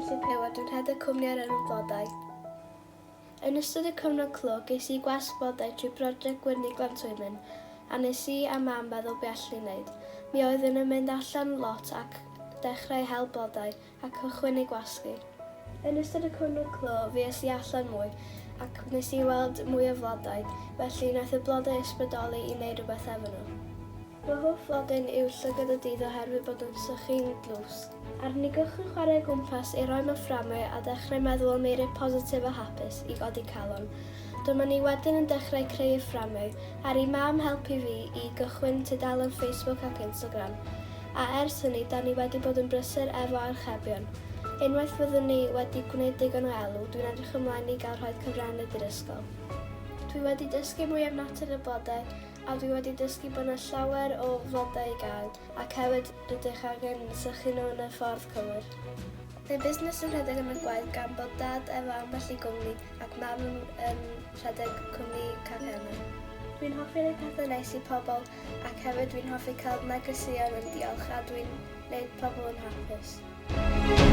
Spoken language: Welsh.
Enlli Puw a dwi'n rhedeg cwmni o'r enw Blodau. Yn ystod y cyfnod clo ges i gwasg blodau trwy broject Gwyrddni Glantwymyn a nes i a mam feddwl be allwn ni wneud. Mi oeddwn yn mynd allan lot ac dechrau hel blodau a cychwyn eu gwasgu. Yn ystod y cyfnod clo fues i allan mwy ac nes i weld mwy o flodau, felly wnaeth y blodau ysbrydoli i wneud rhywbeth efo nhw. Fy hoff flodyn yw llygad y dydd oherwydd bod o'n sychu'n dlws. Ar ni gychwyn chwarae o gwmpas ei roi mewn fframau a dechrau meddwl am eiriau positif a hapus i godi calon. Dyma ni wedyn yn dechrau creu y fframau, ar i mam helpu fi i gychwyn tudalen Facebook ac Instagram. A ers hynny 'dan ni wedi bod yn brysur efo archebion. Unwaith fyddwn ni wedi gwneud digon o elw, dwi'n edrych ymlaen i gael rhoi cyfraniad i'r ysgol. Dwi wedi dysgu mwy am natur y blodau A dwi wedi dysgu bod 'na llawer o flodau i gael, ac hefyd rydych angen sychu nhw yn y ffordd cywir. Mae busnes yn rhedeg yn y gwaith gan bod dad efo ambell i gwmni ac mam yn rhedeg cwmni cacennau. Dwi'n hoffi rhoi pethau neis i pobl ac hefyd dwi'n hoffi cael negeseuon yn diolch a dwi'n neud pobl yn hapus.